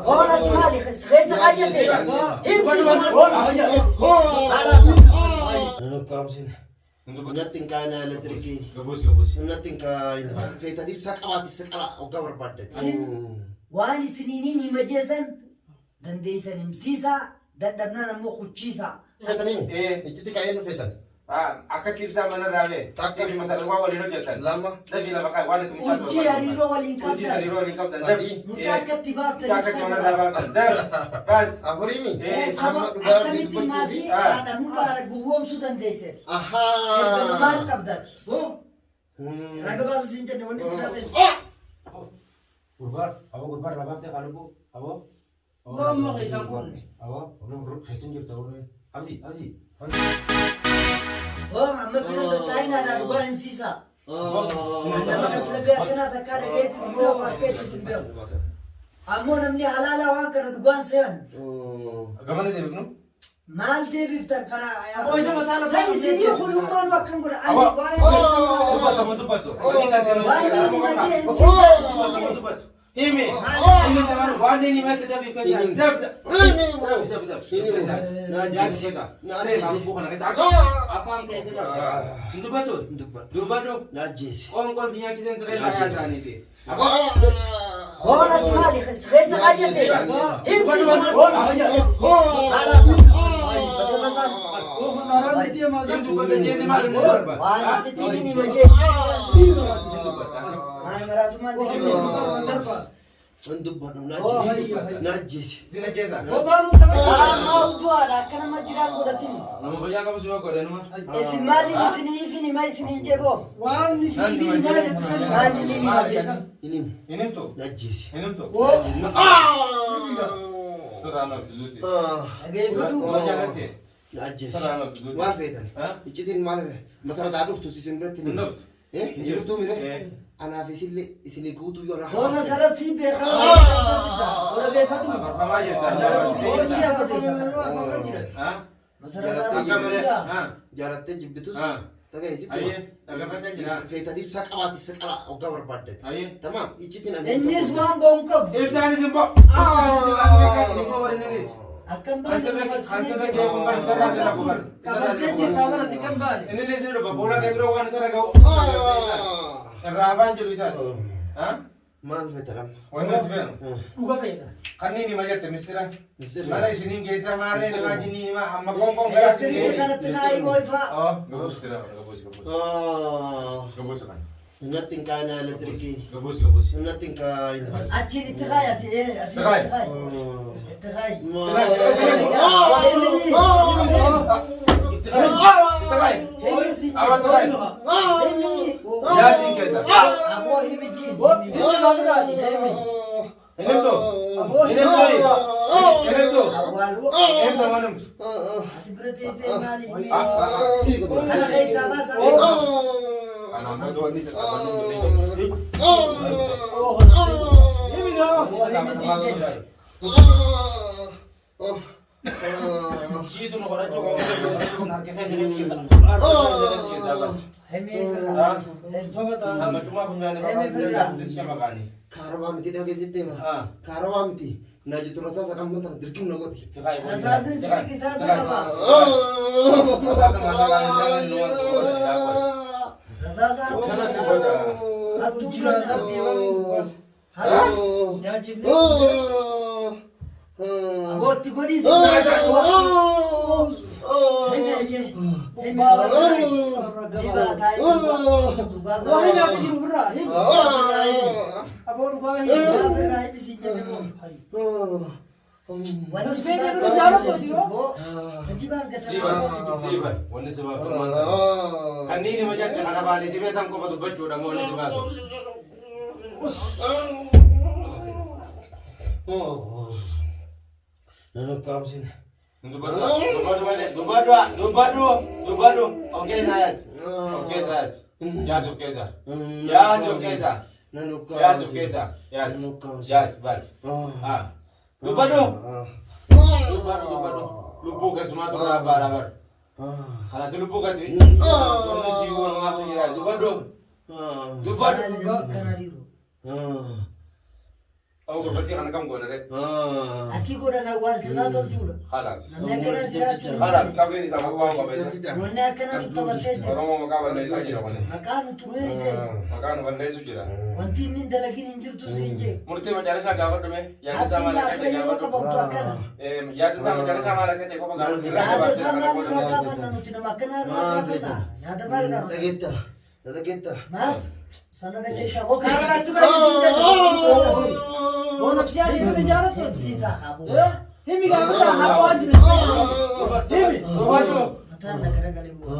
Hoolati maali keessa kaayyate? Nan ukkaamsin. Natti hin kaa'ina elektirikii. Gabuusi gabuusi. Natti hin kaa'ina. Feetan ibsaa qabaati siqala hoggaa barbaaddan. Waan isiniin hima jeessan dandeessan himsiisaa dadhabnaan ammoo kuchiisaa. Feetanii Eh. iccitti kaa'ee nu feetan. Akkatti ibsaa manarraa bee. Takka. Siif masala waan waliin hojjetan. Lama. Dafii lafa kaa'e waan itti mucaa Hojii hariiroo waliin Hojii qabdan. hariiroo waliin qabdan. Sadii. Mucaa akkatti baaftan. Mucaa akkatti manarraa baaftan. Daf. Baas. Afuriimi. Eh. Saba Amma dhugaa akkamitti dubbachuufi. maasii Ah. haadha muka gowwoomsuu dandeesseti. Ahaa. Erga maal qabdaati? Hoo? Raga baafsi hin jenne wanni itti taate. Gurbaa, aboo gurbaa irraa baaftee qaalubuu, aboo. Mamma keessan kun. Aboo, keessan jirtu aboo. Abdii, abdii. Hoo amma bira tattaa'inaadhaa dhugaa himsiisaa. Nama kashlabbee akkanaa takkaa dhageettis hin beeku akkeettis hin beeku. Ammoo namni halaalaa waan kana dhugaan se'an Gamana deebifnu. maal deebiftan kana. Aboo isa mataa lafaa San isinii kunummaanu akkan godha. Ani Aboo. waa'ee Dubbatamu dubbatu. Hojii kan kennu. waan inni himachee himsiisaa isin Dubbatamu jee. dubbatu. Himi. Inni tamanu waan inni himate dafii keessa. Daf daf. Daf daf daf. Afaan keessa daf. Hin dubbatu. Dubbatu. Najjeese. Qoonqoon si nyaachiseen si keessa yaasaaniiti. Hoolati maali keessa kaayyate? Sin dubbata jenne maal nu barbaada? Waan achitti inni himachee. Hin dubbata. Maal maraatummaan deebiftan? Hin dubbadhu. Najjeese. Najjeese. Sin ajjeesa. Amma udduwaadha akka nama jiraan godhatin. Nama fayyaa qabu si godhe numa. Isin maaliin isiniifin hima isiniin jeboo? Waan isiniif himaa jettu san. Maaliin Maal hima jedhan? Hin himu. Hin himtu. Najjeese. Hin himtu. Sirraan of duuti. Dhageeffadhu. Waa jaalatte. Najjeese. Sirraan of duuti. Maal feetan? Iccitiin maal feetan? Masarataa dhuftu isin biratti Hin dhuftu. Hin dhuftuu mire? Eh. Anaaf isillee isinii guutuu yoo na Hoona sarat sii beekaa. Hoona beekadhu. Afarfamaa jirta. Hoosii hafateessa. Akka malee. Jaalattee jibbitus dhagayeesitti. Ayyee dhaggeeffadheen jira. Feetan ibsaa qabaati siqala hoggaa barbaaddan. Ayyee. Tamaam iccitiin ani. Innis waan bo'uun qabu. Ibsaanis hin bo'u. Ibsaanis Akkam Kan sirra ga'e kun bara sarara sirra kun bara. Qabatee jirtaa bara xiqqaan baane. Inni ni dhufa fuula kee dura waan isarra ga'u. Irraa afaan jiru isaati. Maal feetan amma? Wanni nuti feenu. Dhuga feena. Kanneen hima jette mistira. Misirri. Mana isiniin geessa maarreen himaa jinnii himaa amma qoonqoon garaa isin Elektirikii ga'e. kanatti kaa'ii moo'ifaa. Gabuusi jira gabuusi gabuusi. Gabuusi kana. Natti hin kaa'ina elektirikii. Gabuusi gabuusi. Natti hin kaa'ina. Achiin itti kaayi asii asii Kaayi. itti kaayi. Itti kaayi. Itti kaayi. Itti kaayi. Himi si Awa itti kaayi. Himi. Yaasiin keessa. Aboo himi jiin. Himi. Hin himtu. Hin himtu. Hin himtu. Awwaaluu. Himtu manum. Ati bira teessee maali himi? Kana keessaa baasaa. Anaan booda wanni isa qaban hin Himi si jedhe. Siitu nu godhachuu qabu. Harka keenya keessa jirta. Himi firraa. Himi. Gammachumaa funyaanii qabaa maqaanii. Kaarabaa miti dhageessitti hima. Kaarabaa miti. Naa jettu rasaasa kan mantana dirqim na godhi. Rasaasni sitti qisaasa qaba. Rasaasa Kana si godha. hattuu Jira isaatti waan Hattuu. nyaachifne. Abootti godhii si. Himi ayyee. Himi. Himi taa'ee. Waa himi akka jiru birraa himi. Aboo dhugaa himi. Dhugaa firraa himi si jedhe moo. Wanni Masfeen yeroo jaalatu jiru. Hojii Siiban, siiban, wanni si baaftu maal Kanneen hima jette kana baanii si beekan qofa dubbachuudha moo wanni si baasu. Nan ukkaamsin. Dubbadhu, dubbadhu malee, dubbadhu, dubbadhu, dubbadhu. Of keessaa yaasi, of keessaa yaasi. Yaasi of keessaa. Yaasi of keessaa. Nan Yaasi of ukkaamsin. keessaa. Yaasi. Nan ukkaamsin. Yaasi, baasi. Dubbadhu. Dubbadhu, dubbadhu. Lubbuu keessumaa turraa abbaa bara. Kanatti lubbuu gati. Wanni sii walumaatu jira. Dubbadhu. Dubbadhu. Ta'uu gurbattii kana kam goone ree? Akki godhan awwaalchisaa tolchuudha. Khalaas. Namni akkanaa jiraachuu hin Khalaas danda'u. qabriin isaa qophaa'uu qaba jechuudha. Wanni akkanaa nu taphattee jirti. Oromoo maqaa balleessaa jira kuni. Maqaa nu xureesse. Maqaa nu balleessu jira. Wanti inni hin dalagin hin jirtu siin jee. Murtii macarashaa gaafadhu mee. Yaadni isaa Hattiin maal akka gaafa ta'e yeroo gaafadhu. qabamtu akkana. Yaadni isaa macarashaa maal akka ta'e qofa gaafadhu. Irraa Yaada gabaabsee isaa kana maal booda. irraa gaafanna nuti nama akkanaa irraa gaafanna. Yaada maal gaafanna? Dhageetta. Dhageetta. Maal? Sana dhageessa. Hoo karaa baattu kan isin jedhu. Hoo nafsi yaa jedhu jaalatu. Himsiisaa qabu. Himi gaafa haqa waan jiru. Himi. Dubbadhu. Mataan na garagalee bu'u.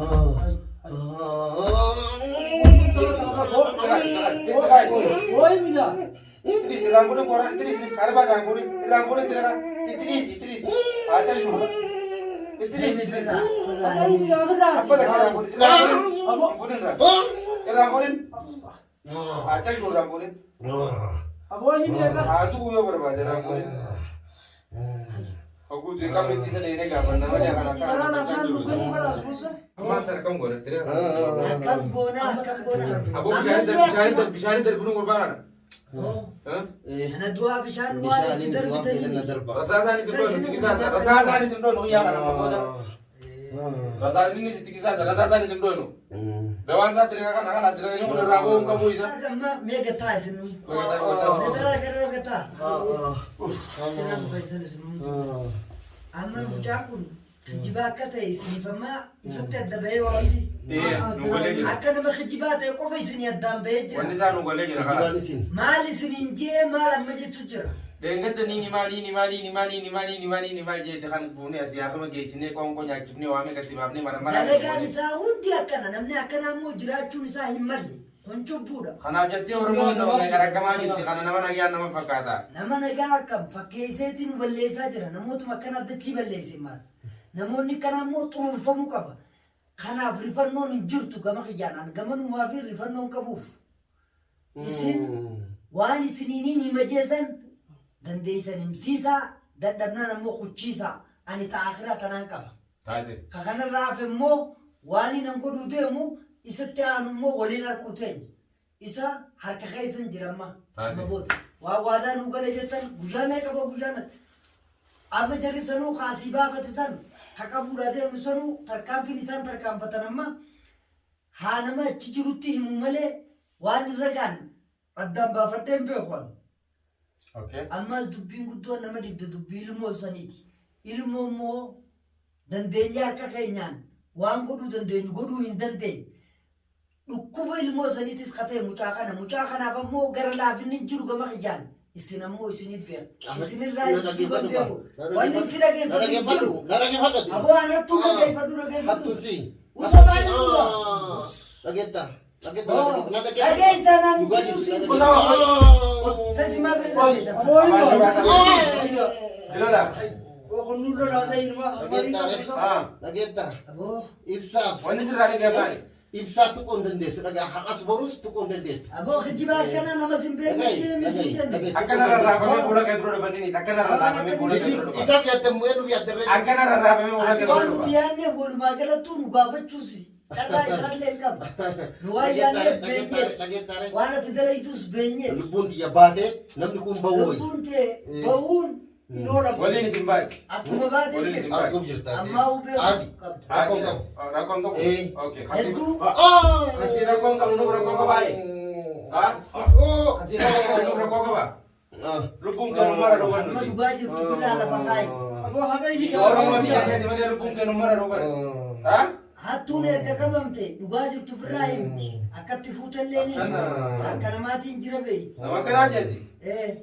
Itti kaayi. Hoo himi gaa. Idris irraan fuudhin qoraan Idris Idris kaarbaa irraan fuudhin irraan fuudhin itti dhaqa Idris Idris haa callu Idris Idris Akka himi gaafa abba takka irraan irraati. fuudhin irraan fuudhin fuudhin irraan irraan fuudhin haa callu irraan fuudhin Aboo himi akka. haa tu'u yoo barbaade irraan fuudhin hogguu du'e qabri itti isa dheenee gaafanna malee kan akkana Karaan dubbachaa afaan jiru dhugamuu karaa asuusa. ammaan tana kam goone itti Akkam goonaa akkam goonaa. Aboo bishaanii bishaanii darbinu gurbaa kana. Ana du'aa bishaan waan itti Bishaaniin du'aa fedhan na darbitanii. darba. Rasaasaanis hin dhoonu itti qisaasa. Rasaasaanis hin dhoonu guyyaa kana amma booda. Rasaasnis itti qisaasa. Rasaasaanis hin dhoonu. Dawaan isaa tirika kana kana asirra inni kun irraa ba'uu hin qabu isa. Amma mee gataa isin. Meetiraa kana gataa. Kanaaf keessan isin. Amma mucaan kun kijibaa akka ta'e isiniif amma ifatti adda bahee waan Ee, nu galee jira. akka nama kijibaa ta'e qofa isinii addaan bahee jira. Wanni isaa nu galee jira Kijibaan kana. isin. Maal isiniin jee maal amma jechuu jira. Dheengadda ni himaa ni himaa ni himaa ni himaa ni himaa ni himaa jeete kan fuunee asii haasuma geessinee qoonqoo nyaachifnee waamee gadi baafnee mara mara. Dalagaan isaa hundi akkana namni akkanaa immoo jiraachuun isaa hin malle kun cubbuudha. Kanaaf jettee Oromoon nama garagamaa jirti kana nama nagaan nama fakkaata. Nama nagaa akkam fakkeesseetiin nu balleessaa jira namootuma akkana addachii balleesse maas. Namoonni akkanaa immoo xuruurfamuu qaba. Kanaaf rifannoon hin jirtu gama kiyyaanaan gamanumaa fi rifannoon qabuuf. Isin waan isiniin hima jeesan dandeessan himsiisaa dadhabnaan ammoo kuchiisaa ani ta'a akiraa tanaan qaba. Taate. Ka kanarraa hafe immoo waan inni godhuu deemu isatti aanu immoo waliin harkuu teenya. Isa harka keessan jira amma. Amma booda. Waan waadaa nuu gale jettan guyyaa meeqa boo guyyaa natti. Amma jarri sanuu kaasii baafate san ka qabuudhaa deemu sanuu tarkaanfiin isaan tarkaanfatan amma haa nama achi jirutti himu malee waan irra gaan addaan baafadhee hin beeku ani. Okay. Ammas dubbiin guddoon nama dhibde dubbii ilmoo saniiti. Ilmoo immoo dandeenyee harka keenyaan waan godhuu dandeenyu godhuu hin dandeenye. Dhukkuba ilmoo saniitis ka ta'e mucaa kana. Mucaa kanaaf ammoo gara laafinni hin jiru gama kiyyaan. Isin ammoo isiniif beeka. Isinirraa isin beeku. Wanni isin dhageeffatu hin jiru. Na dhageeffadhu. Aboo an hattuu dhageeffadhu dhageeffadhu. Hattuun si. Usa maaliif dura? Dhageetta. Dhageetta. Na Dhageessaa naan hin jiru siin dhageeffadhu. Sasi maa bira dandeessa? Aboo himi. Jilala. Kun lolaa sayin maa. Ah. Dhageetta. Aboo. Ibsaaf. Wanni sirraa dhaggeeffame. Ibsaa tuquu hin dandeessu. Dhagaa har'as borus tuquu hin dandeessu. Aboo kijibaa akkanaa nama sin beekne sin jenne. Akkana rarraafamee fuula kee dura dhufanninis akkana rarraafamee fuula kee dura dhufan. Isaaf yaaddamu eenyuuf yaaddarree. Akkana rarraafamee fuula kee dura Waan nuti dhufan. yaadneef walumaa galattuu nu gaafachuus carraa isaallee hin qabu. Nu waan yaadneef beenyeeti. Dhageettaare. Waan ati dalaytus beenyeeti. Lubbuun tiyya baatee namni kun bahuu wayya. Lubbuun tee bahuun Waliin isin baati. akkuma baatee Waliin isin jirti. baati. Arguuf jirta. Ammaa hubee Adi. qabda. Rakkoon qabu. Rakkoon qabu. Eh. Okay. Hedduu Kasii rakkoon qabu nuuf rakkoo qabaa. Ha? Kasii rakkoon qabu nuuf rakkoo qabaa. Lubbuun kennu mara roban amma nuti. dhugaa jirtu biraa lafa kaayi. Aboo haqa himi Oromooti jenneeti malee lubbuun kennu mara roban. Ha? Hattuun erga qabamte dhugaa jirtu birraa himti. Akkatti fuutallee ni Akkana. harka namaatiin jira beeyi. Nama akkanaa jeeti. Eh,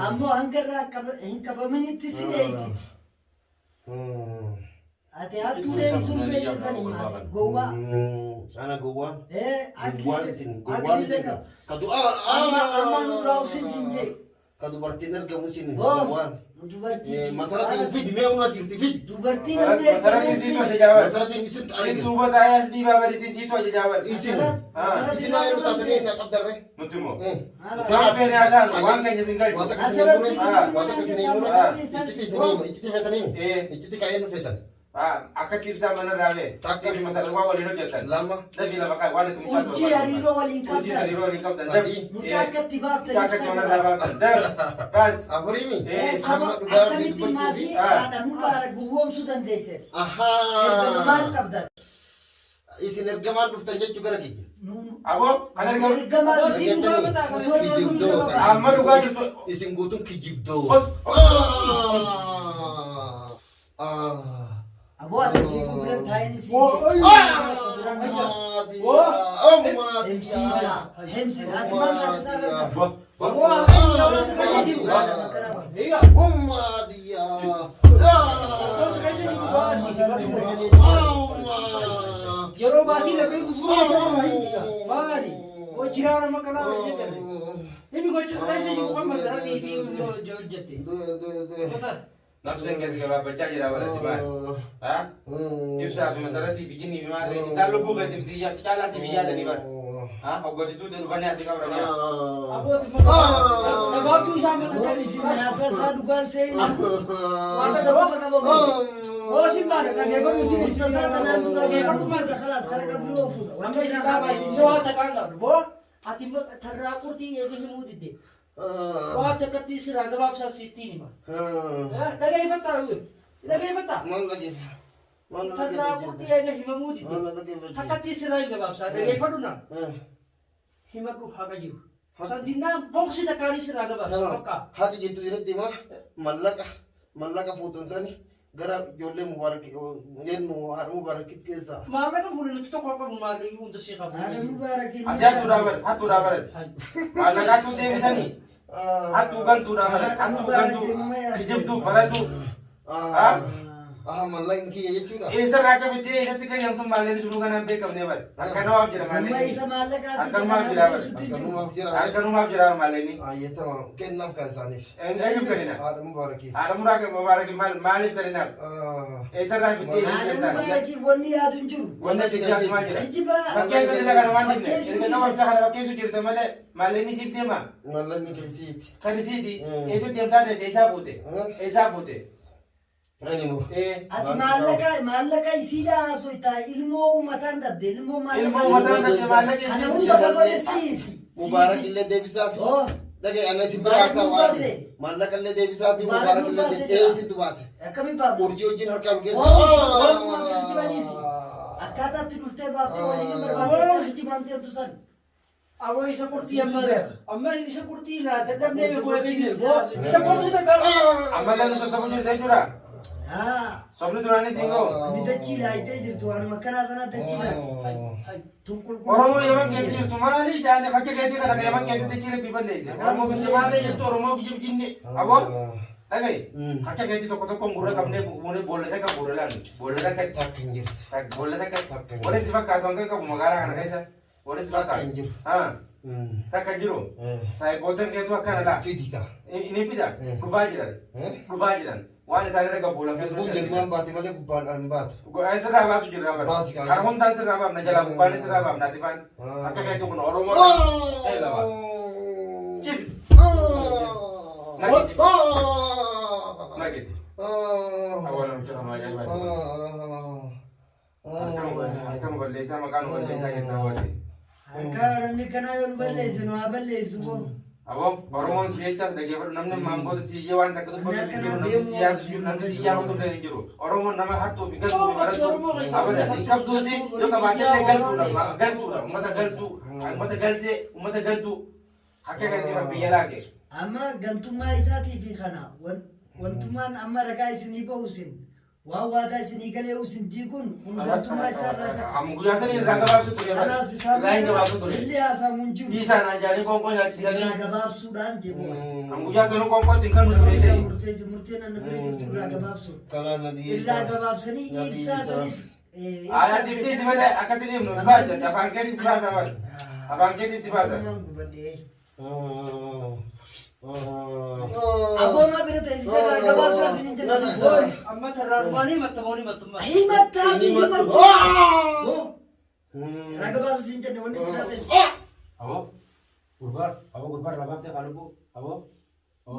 Ammoo hanga irraa hin qabaminitti si dheeysiti. Ati hattuu dheeysuun beekne sani maas gowwaa. Ana gowwaan. Eh, Gowwaan isin. Gowwaan isin. Ka du'aa. Amma amma nurraa usin sin jee. Ka dubartiin argamu isin. Hoo, Gowwaan. nu dubartii. Masaratiin fidi mee humna jirti fidi. Dubartii namni erga Masarratti siitu ajajaa bara. Masaratiin isin Isin duuba taa'ee as dhiibaa bari siitu ajajaa bara. Isin. Ah. Isin waa yeroo taatanii hin qabdarre. Nuti immoo. Haala. Waan feene haa taanu waan keenya isin galchu. Waan takka isin hin murre. Waan takka isin hin murre. Iccitii isin himu. Iccitii feetanii himu. Eh. Iccitii kaa'ee nu feetan. Akkatti ibsaa manarraa bee. Takka. Siif masala waan waliin hojjetan. Lama. Dafii lafa kaa'e waan itti mucaa Urjii hariiroo waliin Urjii qabdan. hariiroo waliin qabdan. Sadii. Mucaa akkatti baaftan. Mucaa akkatti manarraa baaftan. Daf. Baas. Afuriimi. Saba Amma dhugaa akkamitti dubbachuufi. maasii haadha Mubaarak gowwoomsuu dandeesseeti. Erga maal Ahaa. qabdan? Isin ergamaan dhuftan jechuu gara kiyya. Aboo kan argamu. Ergamaan Aboo siin dhugaa mataa Osoo kana. Kijibdoota. Amma dhugaa jirtu. Isin guutuun kijibdoo. Ot. Aboo ati fiiguu biran taa'in siin Himsiisa. Himsiisa. Ati maal taasisaa irratti? Egaa. Akkasumas keessa jiru baasii. Yeroo baatii lafee gusmaa jedhama himi. Maali? Hojii nama kanaa hojjetame. Himi gochis keessa jiru kan masaratii fi hojjette. Kota. Nafseen keessa gabaabbachaa jira balatti maali? Haa? Ibsaa fi masaratii fi jinnii fi maal isaan lubbuu keetiif si si caalaa si yaadanii bara. Haa? Hoggotituu ta'e dhufanii asii qabranii. Abooti gabaabduu isaa mata Aboo kan isin haasaa isaa dhugaan seeni. Waan Ibsa qofa qabamu. Hoosin maali? Dhageeffadhu jiru. Murtasaa tanaan dura Dhageeffadhu maali? Khalaas kara qabdu oofuudha. Amma isin dhaabaa isin isa waa takkaan qabdu. Boo ati tarraa qurtii eega himuu didde. Waa takkatti sirraa gabaabsaa sittiin hima. Dhageeffattaa dhageeffattaa. Tarraa qurtii eega himamuu didde. Takkatti sirraa hin gabaabsaa dhageeffadhu na. Himadhu haqa jiru. Sandinnaan boksi takkaanii sirraa gabaabsa bakka. Haati jettu irratti himaa mallaqa mallaqa fuutan sani gara ijoollee mubaarak jennu haadha mubaarakit keessaa. Maallaqa fuula nuti tokko qabu maallaqni hunda sii qabu. Haadha Mubaarakiin. Ati hattuudhaa bara hattuudhaa barati. Maallaqa hattuu deebisanii. Hattuu gantuudhaa barati. Hattuu gantuu kijibtuu faratuu. Ah mallaqni kiyya jechuudha. Eessarraa akka fiddee eessatti kennamtu maalleen sunuu kanaan beekamne bara. Harkanumaaf jira Amma maalleen. isa maallaqaati. Harkanumaaf jira bara. Akkanumaaf jira. Harkanumaaf jira maalleen. Ayyatama kennaaf kan isaaniif. Eenyuuf kennina? Haadha mubaarakiif. Haadha mubaarak maal maaliif kenninaaf? Eessarraa fiddee Haadha eessatti kennaaf? Mubaarakiin wanni yaadu hin jiru. Wanni achi jiraatu maal jira? Kijiba. Fakkeessa jira kana waan jenne. Erga qabamta kana fakkeessu jirta malee maalleen siif deema. Mallaqni keessiiti. Kan isiiti. Eessa deemtaa jirte? Eessaa fuute? Eessaa fuute? Ani moo. Ati maallaqa maallaqa isiidhaa haasoitaa ilmoo uummataan dhabde ilmoo Ilmoo uummataan dhabde maallaqa Kana isiin hunda kafalee siiti. Mubaarak illee deebisaafi. Oo. Dhagaye ana isin biraa Mubaarak akka nu waate. baase. Maallaqa illee deebisaafi Mubaarak mubaarak nu illee baase deebisee jedha. eessintu baase. Akkamiin baafne? Urjii wajjin harkaan geessa. Walumaa galatti baniisi. Akkaataa itti dhuftee baaftee waliin hin barbaadde sitti baamteetu san. Aboo isa qurxii amma amma isa qurxii irraa dadhabnee beekuu beekee boo isa qurxii takka. Amma lamni sossobu jirta jechuudha. Haa. Sobni duraanis hin ga'u. Inni dachii laayitee jirtu waanuma akkanaa kana dachii laayite. Tun qulqulluu. Oromoo Yaman keessa jirtu maali jaale fakka keetii kana Yaman keessatti jira biballeesse. Oromoo biyya maali jirtu Oromoo biyya jinni. Aboo dhagaye akka keetii tokko tokkoon gurra qabnee fuunee boolla takka gurra laanu. Boolla takka Takka hin jirtu. boolla takka Takka hin warri si fakkaatu hanga qabu magaalaa kana keessa warri si Takka fakkaatu. hin jiru. Haa takka hin jiru. Saayibootan keetu akkana laa. Fidika. Ni fida dhufaa jiran dhufaa jiran waan isaan irra gabu lafee Lubbuun jalmaan baate malee gubbaan an baatu. Sirraa baasu jirra bara. Baasi kaa. Kan hundaan sirraa baafna jalaa gubbaan sirraa baafna ati faan. Akka keetu kun Oromoo. Ta'e lama. Ciisi. Nagiti. Awwaala mucaa kanaa ajaa'ibaati. Harka nu balleessaa maqaa nu balleessaa jennaa waati. Harka namni kanaa yoo nu balleesse nu haa balleessu boo. Aboo Oromoon si jechaas dhaggeeffadhu namni maangootu si iyyee waan takka dubbatu hin jiru namni si yaadu jiru namni si yaadu illee hin jiru. Oromoon nama hattuu fi galtuu fi barattuu abadan hin qabduusi yoo qabaatellee galtuudha galtuudha uummata galtuu uummata galtee uummata galtuu akka keetii biyya laaqe. Amma gantummaa isaatii fi kana wantummaan amma ragaa isinii bahu isin waan waadaa isinii galee isin diiguun kun gantummaa isaa irraa takka. Amma guyyaa sanii irraa gabaabsu ture. Kanaas isaan Irraa hin gabaabsu ture. illee haasamuun hin jiru. Dhiisaan anjaalii qoonqoo nyaachisanii. Irraa gabaabsuudhaan jedhu. Amma guyyaa sanuu qoonqoo ittiin kan nuti beeksanii. Murteessi murteen anna bira jirtu irraa gabaabsu. Kanaan na dhiyeessaa. Irraa gabaabsanii Na ibsaa dhiyeessaa. sanis. Aayaa dibdii si malee akkasii deemnu si baasa afaan keetii si baasa malee afaan keetii si baasa. Aboomaa bira ta'e si irraa gabaabsaa isin hin jedhu. Amma tarraa dhumaanii mattamoonni mattummaa. Himattaa fi himattuu. Irraa gabaabsaa isin jenne wanni jira ta'e. Aboo gurbaa aboo gurbaa irraa baaftee qaalubuu aboo.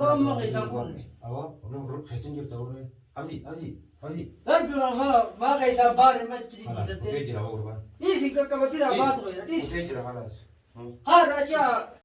Mamma keessan kun. Aboo keessan jirtu aboo absii absii. Hojii. Rabbi maa maa keessaa baare machi Kutee jijjiirrattee. jira gurbaan. Dhiisi qaqqabatina baatu fayyada. Dhiisi. Kutee jira kalaas. Haadha achi.